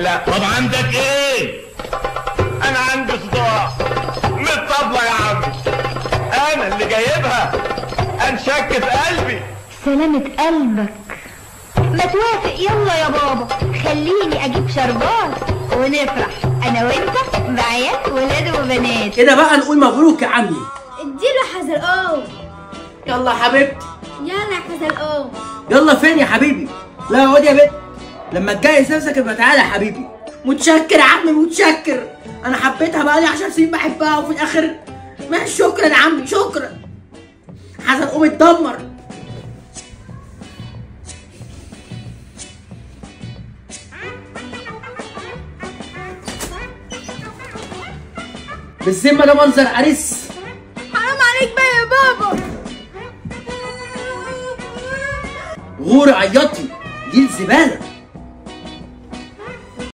لا. طب عندك ايه؟ انا عندي صداع من الطبلة يا عم، انا اللي جايبها، انشك في قلبي. سلامة قلبك. ما توافق يلا يا بابا، خليني اجيب شربات ونفرح انا وانت بعيال ولاد وبنات. كده بقى نقول مبروك يا عمي. اديله حزلقوم. يلا يا حبيبتي. يلا يا حزلقوم. يلا فين يا حبيبي؟ لا اقعد يا بنت، لما تجهز نفسك يبقى تعالى يا حبيبي. متشكر يا عمي متشكر، انا حبيتها بقالي 10 سنين بحبها وفي الاخر ما شكرا يا عمي شكرا. حزلقوم اتدمر. بالذمه ده منظر عريس؟ حرام عليك بقى يا بابا. غوري عيطي، جيل زبالة.